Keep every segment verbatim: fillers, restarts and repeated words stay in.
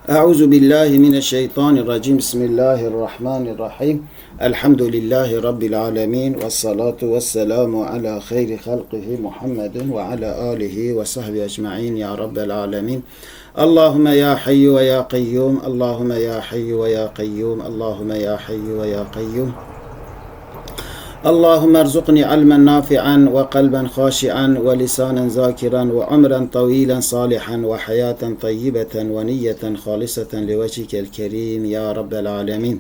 أعوذ بالله من الشيطان الرجيم. بسم الله الرحمن الرحيم. الحمد لله رب العالمين، والصلاة والسلام على خير خلقه محمد وعلى آله وصحبه أجمعين يا رب العالمين. اللهم يا حي ويا قيوم، اللهم يا حي ويا قيوم، اللهم يا حي ويا قيوم. اللهم ارزقني علما نافعا وقلبا خاشعا ولسانا ذاكرا وعمرا طويلا صالحا وحياة طيبة ونية خالصة لوجهك الكريم يا رب العالمين.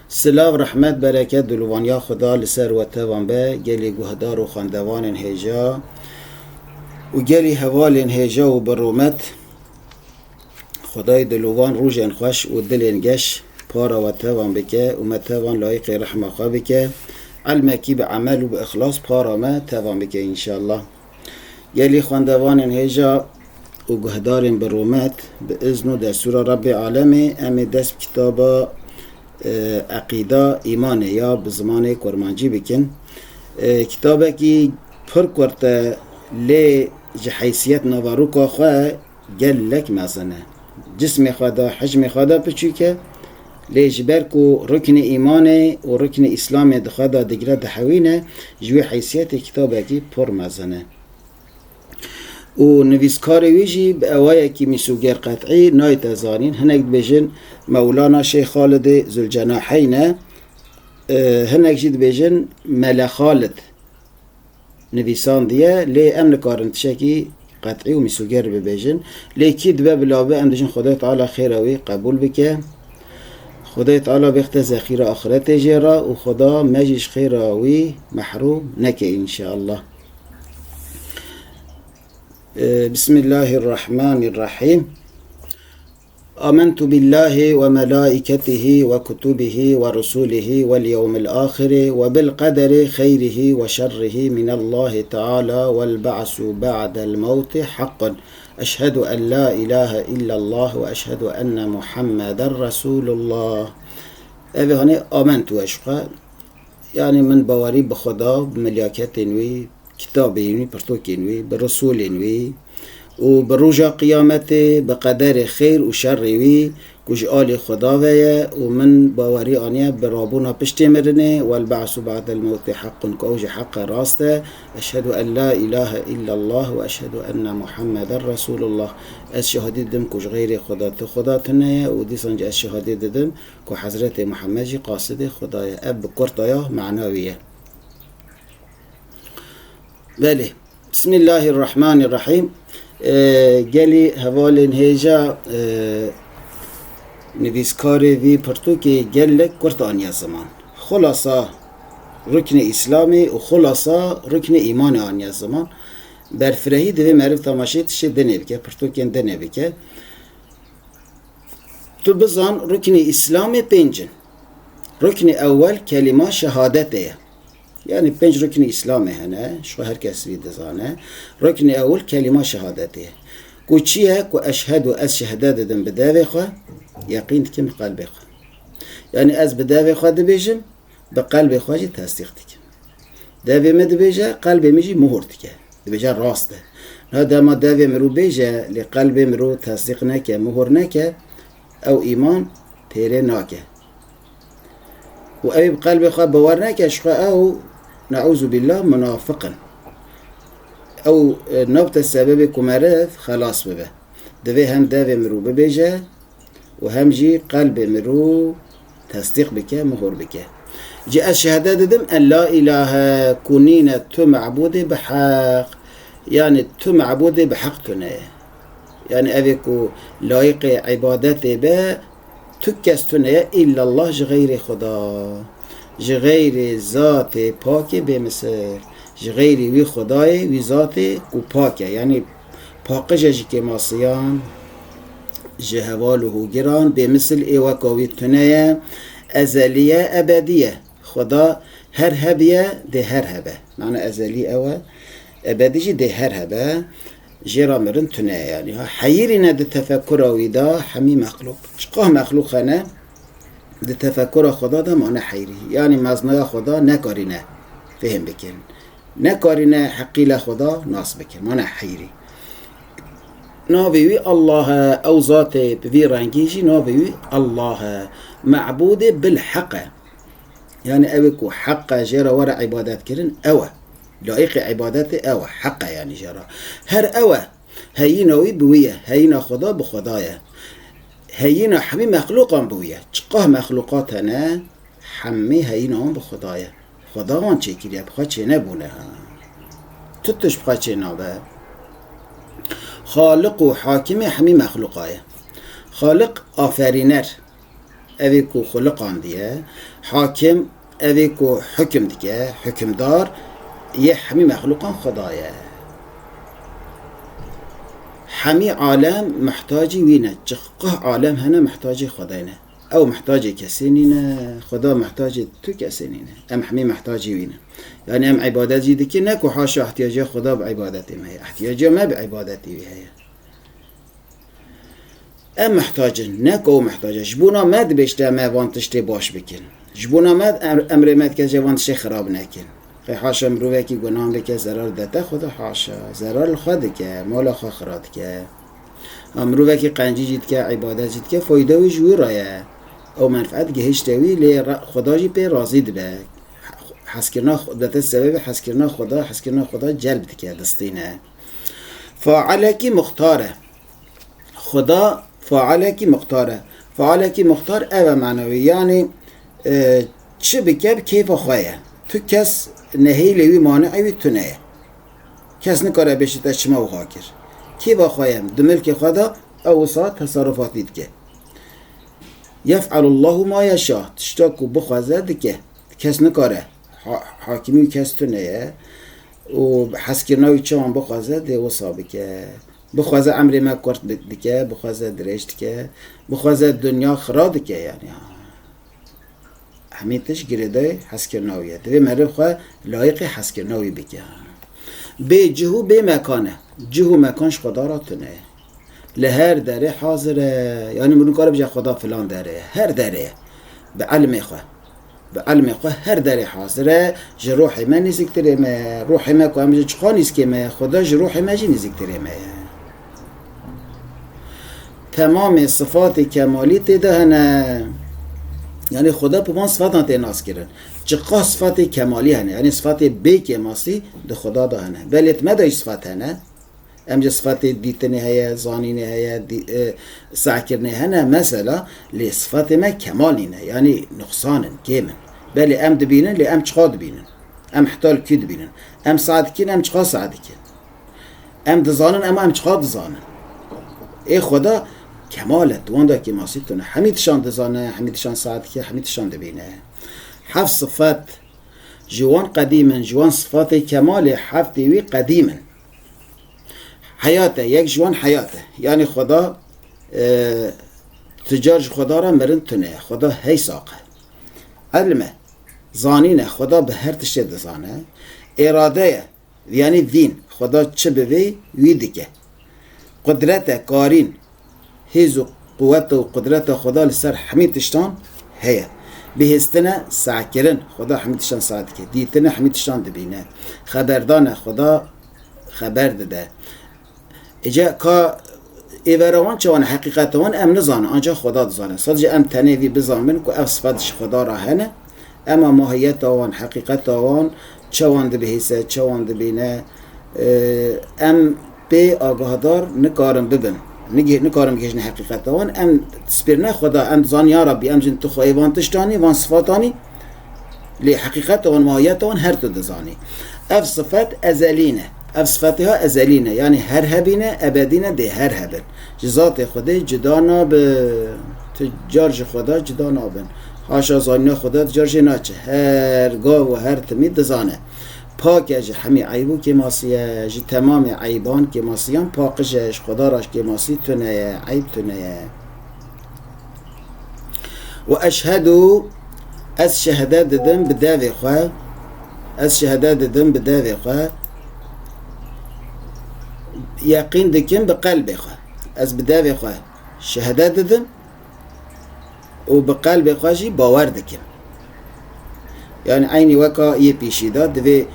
Silav, rehmet, bereket, dilovaniya Xuda li ser we tevan be, gelî guhdar û xwendevanên hêja û gelî hevalên hêja û bi rûmet. Xwedayê dilovan rojên xweş û dilên geş para we tevan bike û me tevan layîqê rehma xwe bike. Elmekî bi emel û bi îxlas para me tevan bike înşallah. Gelî xwendevanên hêja û guhdarên bi rûmet, bi izn û destûra Rebbê Alemê, em ê dest bi kitaba, e, Eqîda Îmanê ya bi zimanê kurmancî bikin. E, kitabekî pir kurt e, lê ji heysiyet naveroka xwe gelek mezin e. Cismê xwe de, hicmê xwe de piçûk e, lê ji ber ku ruknê îmanê û ruknê îslamê di xwe de digire, dihewîne, ji wê heysiyetê kitabekî pir mezin e. Û nivîskarê wî jî bi ewayekî mîsûger qet'î nayte zanîn. Hinek dibêjin Mewlana Şeyh Xalidê Zülcenaheyn e, e, hinek jî dibêjin Mele Xalid nivîsandiye, lê em nikarin tiştekî qet'î û mîsûger bibêjin. Lê kî dibe bila be, em dijin Xwedayê Teala xêra wî qebûl bike. Xwedayê Teala bêxte zexîra axretê jê re û Xweda me jî ji xêra wî mehrûm neke înşallah. Ee, Bismillahirrahmanirrahim. آمنت بالله وملائكته وكتبه ورسله واليوم الآخر وبالقدر خيره وشره من الله تعالى والبعث بعد الموت حق. أشهد أن لا إله إلا الله وأشهد أن محمدا رسول الله. Ev hanî ament weş xwe. Yani min bawerî bi Xweda, bi melyaketên wî, kitabên wî, pirtûkên wî, bi Resûlên wî û bi roja qiyametê, bi qederê xêr û şerê wî ku ji alî Xweda ve ye û min bawerî aniye bi rabûna piştê mirinê, wel ba'su ba'del mewtê hequn, ku ew jî heq e, rast e. Eşhedû en la ilahe illallah ve eşhedû enne Muhammeden Resûlullah. Ez şehadî didim ku ji xeyrê Xweda tu Xweda tune ye û dîsan jî ez şehadî didim ku Hezretê Muhammed jî qasidê Xweda ye. Ev bi kurtaya mana wî ye. Belê. Bismillahirrahmanirrahim. Ee, gelî hevalên hêja, ee, nivîskarê vî pirtûkê gelek kurt aniye ziman. Xulasa ruknê Îslamê û xulasa ruknê îmanê aniye ziman. Berfirehî divê meriv temaşê tiştê dinê bike, pirtûkên dinê bike. Tu bizan ruknê Îslamê pênc in. Ruknê ewel kelîma şehadetê ye. Yani pênc ruknê Îslamê hene, ji xwe her kes vî dizane. Ruknê ewil kelîma şehadetê ye. Ku çi ye? Ku eşhedû, ez şehde didim bi devê xwe, yeqîn dikim bi qelbê xwe. Yani ez bi devê xwe dibêjim, bi qelbê xwe jî tesdîq dikim. Devê min dibêje, qelbê min jî muhur dike. Dibêje rast e. Niha dema devê mirov bêje, lê qelbê mirov tesdîq neke, muhur neke, ew îman pêrê nake. Û ew bi qelbê xwe bawer neke, ji xwe ew, neûzubîllah, munafiq in. Ew, e, nabte sebebê ku meriv xelas bibe. Divê hem devê mirov bibêje û hem jî qelbê mirov tesdîq bike, mihor bike. Ji ez şehede didim en la îlahe, ku nîne tu mebûdê bi heq, yani tu mebûdê bi heq tune ye. Yani evê ku layiqê îbadetê be, tu kes tune ye, illallah, ji xeyrê Xweda. Ji xeyrê zatê pakê bêmisir. Ji xeyrê wî Xwedayê, wî zatê ku pak e. Yani paqij e ji kêmasiyan, ji heval û hûgiran, bêmisil ê weka wî tune ye, ezelî ye, ebedî ye. Xweda her hebiye, dê her hebe. Mana ezelî ew e, ebedî jî dê her hebe. Jê re mirin tune ye yani. Ha, heyirî ne di tefekura wî de hemî mexlûq. Çiqas mexlûq hene, di tefekura Xweda de mane heyirî. Yani meznaya Xweda nekarîne fêhm bikin. Nekarîne heqîle Xweda nas bikin. Mane heyirî. Navê wî Allah e, ew zatê bi vî rengî jî navê wî Allah e. Mebûdê bil heq e. Yani ew ê ku heq e, jê re were îbadet kirin, ew e. Layiqê îbadetê ew e, heq e yani jê re. Her ew e. Heyîna wî bi wî ye, heyîna Xweda bi Xweda ye. Heyîna hemî mexlûqan bi wî ye. Çiqah mexlûqat hene, hemî heyîna wan bi Xweda ye. Xweda wan çêkiriye, bi xwe çênebûne. Tu tişt bi xwe çênabe. Xaliq û hakimê hemî mexlûqa ye. Xaliq, aferîner, ev ê ku xuliqandiye. Hakim, ev ê ku hukim dike, hukimdar yê hemî mexlûqan Xweda ye. Hemî alem muhtacî wî ne. Çiqah alem hene muhtacî Xwedê ne. Ew muhtacê kesê nîne, Xweda muhtacê tu kesê nîne. Em hemî muhtacî wî ne. Yani em îbadet jî dikin, ne ku haşa ihtiyaciya Xweda bi îbadetê me heye. Ihtiyaciya me bi îbadetê wî heye. Em muhtac in, ne ku ew muhtac e. Ji bona me dibêjte me van tiştê baş bikin. Ji bona me em, emrê me dike ji van tiştê xirab nekin. Qey haşa mirovekî gunan bike, zerar dete Xweda, haşa. Zerar li xwe dike, mala xwe xira dike. Ha, mirovekî qencî jî dike, îbadet jî dike, fayde wî ji wî re ye. Ew menfeet gihişte wî, lê re-, Xweda jî pê razî dibe. Hezkirina Xwe-, dete sebebê hezkirina Xweda, hezkirina Xweda celb dike, distîne. Failekî muxtar e. Xuda failekî muxtar e. Failekî muxtar ev e mana wî. Yanî, e, çi bike bi kêfa xwe ye. Tu kes nehêlê wî, maneê wî tune ye. Kes nikare bêje te çima wiha kir. Kêfa xwe ye. Di milkê xwe de ew wisa teserufatî dike. Yef'alullahu ma yeşa. Tişta ku bixwaze dike. Kes nikare. Ha-, hakimî wî kes tune ye. Û hezkirina wî çawan bixwaze dê wisa bike. Bixwaze emrê me kurt bi-, dike, bixwaze dirêj dike, bixwaze dinya xira dike yani. Hemî tişt girêdayê hezkirina wî ye. Divê meriv xwe layiqê hezkirina wî bike. Bê cih û bê mekan e. Cih û mekan ji Xweda re tune ye. Li her derê hazir e. Yani min nikare bije Xweda filan derê ye. Her derê ye. Bi ilmê xwe. Bi ilmê xwe her derê hazir e, ji ruhê me nêzîktirê me ye. Ruhê me ku em ji çiqa nîzikê me ye, Xweda ji ruhê me jî nêzîktirê me ye. Temamê sifatê kemalî tê de hene. Yanî Xweda bi van sifatan tê naskirin. Çiqa sifatê kemalî hene, yanî sifatê bê kêmasî di Xweda de hene. Belê di me de jî sifat hene. Em ji sifatê dîtinê heye, zanînê heye, dî-, e, sehkirinê hene, mesela, lê sifatê me kemal nîne, yanî nuqsan in, kêm in. Belê em dibînin, lê em çiqa dibînin? Em heta li kî dibînin? Em seh dikin, em çiqa seh dikin? Em dizanin, em, em çiqa dizanin? Ê Xweda kemal e, di wan de kêmasî tune. Hemî tişan dizane, hemî tişan seh dike, hemî tişan dibîne. Heft sifet ji wan qedîm in, ji wan sifatê kemalê heftê wî qedîm in. Heyat e, yek ji wan heyat e. Yanî Xweda, e, tu car ji Xweda re mirin tune ye. Xweda hey saq e. Ilm e, zanîn e, Xweda bi her tiştê dizane. Îrade ye, yanî dîn, Xweda çi bivê wî dike. Qudret e, karîn, hêz û quwet û qudreta Xweda li ser hemî tiştan heye. Bihêstin e, sehkirin, Xweda hemî tiştan seh dike. Dîtin e, hemî tiştan dibîne. Xeberdan e, Xweda xeber dide. Êca ka êvera wan çawan e, heqîqeta wan em nizanin, ancax Xweda dizane. Sadece em tenê vî bizanbin ku ev sifet ji Xweda re hene. Ema mahiyeta wan, heqîqeta wan, çawan dibihîse, çawan dibîne, e, em pê agahdar nikarin bibin. Nigê-, nikarin bigihîjin heqîqeta wan. Em dispêrine Xweda, em dizanin, ya Rabbî, em jin tu xwe ê van tiştanî, van sifatanî, lê heqîqeta wan, mahiyeta wan her tu dizanî. Ev sifet ezelî ne. Ev sifetê ha ezelî ne. Yanî her hebîne, ebedî ne, dê her hebin. Ji zatê Xwedê cuda nabe. Tu car ji Xweda cuda nabin. Haşa zanîna Xweda di car jê naçe. Her gav û her timî dizane. Pak e ji hemî eyb û kêmasî ye. Ji temamê eyban, kêmasiyan paqij e. Ji Xweda re ji kêmasî tune ye, eyb tune ye. Ve eşhedu, ez şehede didim bi devê xwe. Ez şehede didim bi devê xwe. Yeqîn dikim bi qelbê xwe. Ez bi devê xwe şehede didim û bi qelbê xwe jî bawer dikim. Yani eynî weka yê pîşî de divê,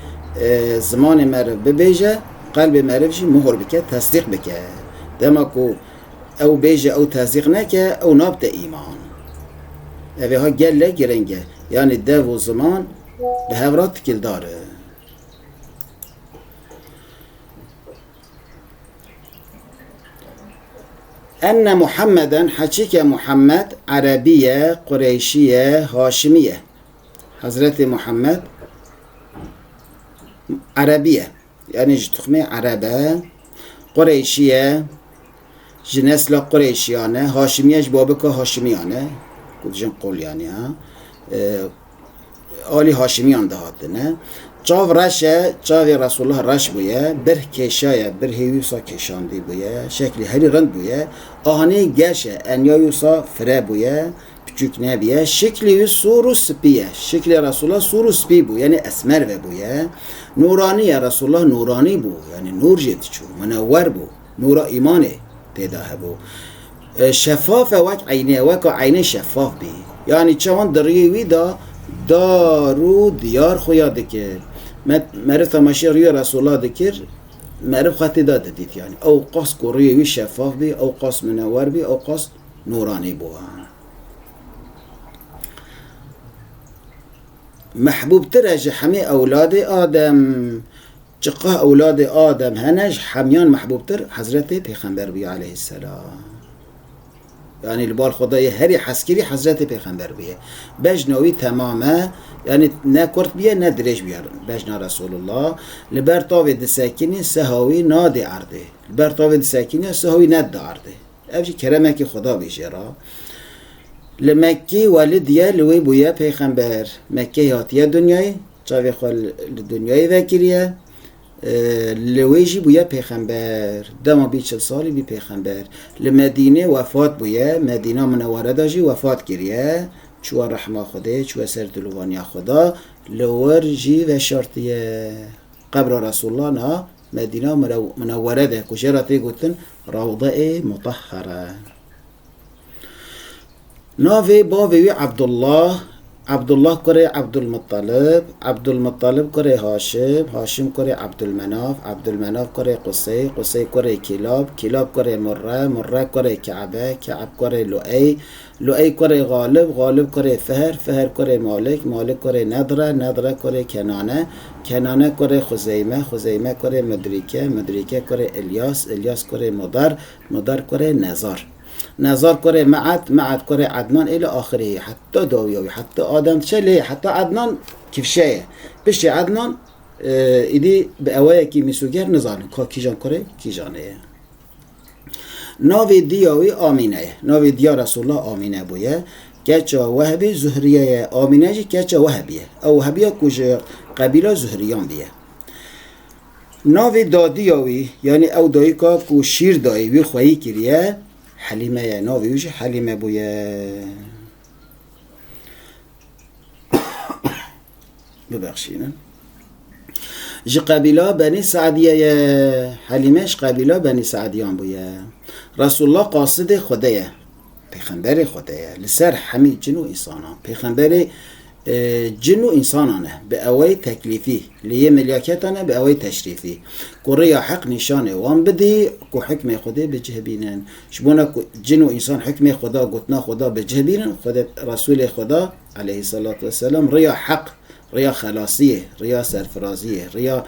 e, zimanê meriv bibêje, qelbê meriv jî muhur bike, tesdîq bike. Dema ku ew bêje, ew tesdîq neke, ew nabte îman. Ev ê ha gelek giring e. Yanî dev û ziman bi hev re tikildar e. Enne Muhammeden, heçîke Muhammed Erebî ye, Qureyşî ye, Haşimî ye. Hezretê Muhammed Erebî ye. Yanî ji tuxmê Ereb e. Qureyşî ye. Ji nesla Qureyşiyan e. Haşimî ye, ji babika Haşimiyan e. Ku dijin qol yanî ha. E, alî Haşimiyan dihatine. Çav reş e, çavê Resulullah reş bûye. Birh kêşaye, birhê wî wisa kêşandî bûye. Şeklî herî rind bûye. Ahanî geş e, enya wî wisa fire bûye. Piçûk nebiye. Şiklî wî sûr û spî ye. Şiklê Resulullah sûr û spî bû, yanî esmer vebûye. Nûranî ye, Resulullah nûranî bû, yanî nûr jê diçû, minewwer bû. Nûra îmanê tê de hebû. E, şefaf e, wek eynê, weka eynê şefaf bî. Yanî çawan di riyê wî de dar û diyar xuya dikir. Me-, meriv temaşê riyê Resulullah dikir, meriv xwe tê de didît yanî. Ew qas ku riyê wî şefaf bî, ew qas minewwer bî, ew qas nûranî bû. Mehbûbtir e ji hemî ewladê Adem. Çiqah ewladê Adem hene, ji hemiyan mehbûbtir Hezretê Pêxember bûye aleyhisselam. Yanî li bal Xwedayê herî hezkirî Hezretê Pêxember bûye. Bejna wî temam e, yanî ne kurt bûye ne dirêj bûye bejna Resulullah. Li ber tavê disekinî siha wî nadê erdê. Li ber tavê disekinî siha wî nedide erdê. Ev jî keremekî Xweda bî jê re. Li Mekkî welid ye, li wê bûye pêxember. Mekkeyê hatiye dinyayê, çavê xwe li, li dinyayê vekiriye. E, li wê jî bûye pêxember. Dema bî çil salî bî pêxember. Li Medînê wefat bûye, Medîna Minewwere de jî wefat kiriye. Çûye rehma Xwedê, çûye ser dilovaniya Xweda. Li wir jî veşartiye. Qebra Resulullah niha Medîna Mire-, Minewwere de ku jê re tê gotin Rewdeyê Mutehhere. Navê bavê wî Ebdullah, Ebdullah kurê Ebdulmuttalib, Ebdulmuttalib kurê Haşim, Haşim kurê Ebdulmenaf, Ebdulmenaf kurê Qusey, Qusey kurê Kîlab, Kîlab kurê Murre, Murre kurê Ke'be, Ke'b kurê Lu'ey, Lu'ey kurê Galib, Galib kurê Fihr, Fihr kurê Malik, Malik kurê Nedre, Nedre kurê Kenane, Kenane kurê Xuzeyme, Xuzeyme kurê Mudrîke, Mudrîke kurê Ilyas, Ilyas kurê Mudar, Mudar kurê Nezar. Nezar kurê Me'ed, Me'ed kurê Ednan, êlî axirî, heta dawiya wî, heta Adem diçe lê, heta Ednan kifşe ye. Piştî Ednan, e, îdî bi eweyekî mîsoger nizanin ka kîjan kurê kîjan ê ye. Navê diya wî Amîne ye. Navê diya Resulullah Amîne bûye. Keça Wehbê Zuhriye ye. Amîne jî keça Wehbî ye. Ew Wehbiya ku ji qebîla Zuhriyan bûye. Navê dadiya wî, yanî ew dayika ku şîr dayê wî xweyî kiriye, Helîme ye. Navê wî jî Helîme bûye. Bibexşînin. Ji qebîla Benî Se'diye ye. Helîme ji qebîla Benî Se'diyan bûye. Resulullah qasidê Xwedê ye. Pêxemberê Xwedê ye. Li ser hemî cin û însanan. Pêxemberê, e, cin û însanan e. Bi ewey teklîfî. Li yê milyaketan e bi ewey teşrîfî. Ku rêya heq nîşanê wan bidî, ku hikmê Xwedê bi cih bînin. Ji bona ku cin û însan hikmê Xweda, gotina Xweda bi cih bînin, Xwedê, Resûlê Xweda aleyhisselatu vesselam rêya heq, rêya xelasiyê, rêya serfiraziyê, rêya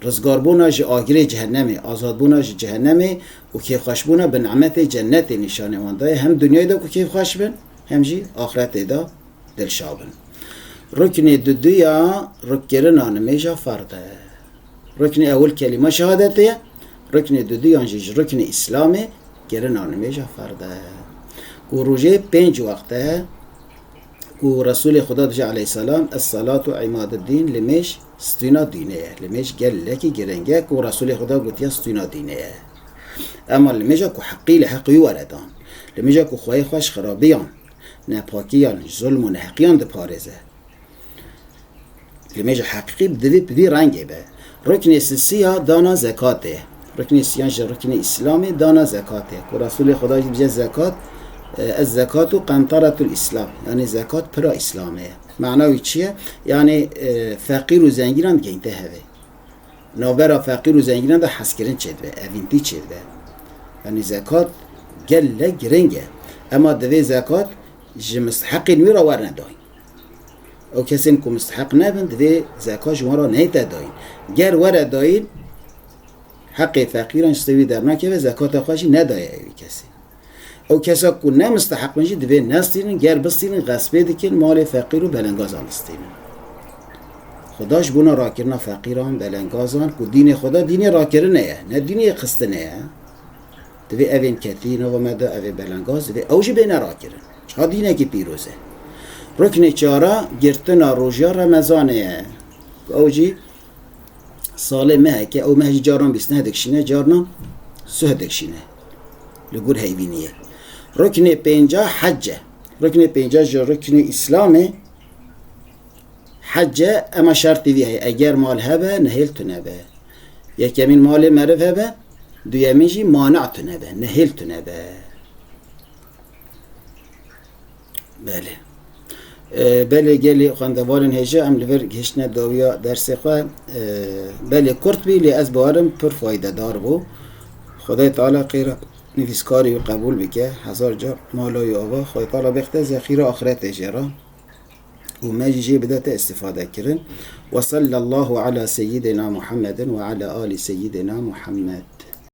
rizgarbûna ji agirê cehennemê, azadbûna ji cehennemê û kêfxweşbûna bi nimetê cennetê nîşanê wan daye. Hem dinyayê de ku kêfxweş bin, hem jî axretê de dilşa bin. Ruknê duduya rukkirina nimêja ferd e. Ruknê ewil kelîma şehadetê ye. Ruknê duduyan jî ji ruknê Îslamê kirina nimêja ferd e. Ku rojê pênc wext e, ku Resûlê Xweda dije aleyhisselam, "Es-salatu imaduddîn", limêj stûna dînê ye. Limêj gelekî giring e, ku Resûlê Xweda gotiye stûna dînê ye. Ema limêja ku heqî li heq wî were dan. Limêja ku xweyê xwe ji xirabiyan, nepakiyan, ji zulm û neheqiyan diparêze. Limêja heqîqî bi divê bi vî rengê be. Ruknê sisiya dana zekatê. Ruknê siyan ji ruknê Îslamê dana zekatê. Ku Resûlê Xweda jî dibêje zekat, e, ez zekatu qenteretul Îslam. Yanî zekat pira Îslamê ye. Mana wî çi ye? Yanî, e, feqîr û zengînan digihînte hevê. Navbera feqîr û zengînan de hezkirin çêdibe, evîntî çêdibe. Yanî zekat gelek giring e. Ema divê zekat ji misteheqên wî re werne dayîn. Ew kesên ku misteheq nebin, divê zekat ji wan re neyte dayîn. Ger were dayîn, heqê feqîran ji ser wî dernakeve, zekata xwe jî nedaye ewî kesê. Ew kesa ku ne misteheq bin jî divê nestînin, ger bistînin, xespê dikin, malê feqîr û belengazan distînin. Xuda ji bona rakirina feqîran, belengazan, ku dînê Xuda dînê rakirine ye, ne dînê xistine ye. Divê evên ketî nava me de, evê belengaz, divê ew jî bêne rakirin. Çiqa dînekî pîroz e. Ruknê çara girtina rojiya Remezanê ye. Ew jî salê meheke, ew meh jî caran bîstneh dikişîne, carna suh dikişîne. Li gor heyvîniyê. Ruknê pênca hec e. Ruknê pênca ji ruknê Îslamê hec e, ema şertî vî heye. Eger mal hebe, nehêl tune be. Yekemîn malê meriv hebe, duyemîn jî mana tune be, nehêl tune be. Belê. E, belê gelê xwendevanên hêja, em li vir gihiştine dawiya dersê xwe. E, belê kurt bî, lê ez bawerim pir faydedar bû. Xwedayê Teala xêra nivîskarê wî qebûl bike. Hezar car mala wî ava. Xwedayê Teala bêxte zexîra axretê jê re. Û me jî jê bidete îstifadekirin. Ve sallallahu ala seyyidina Muhammedin ve ala ali seyyidina Muhammed.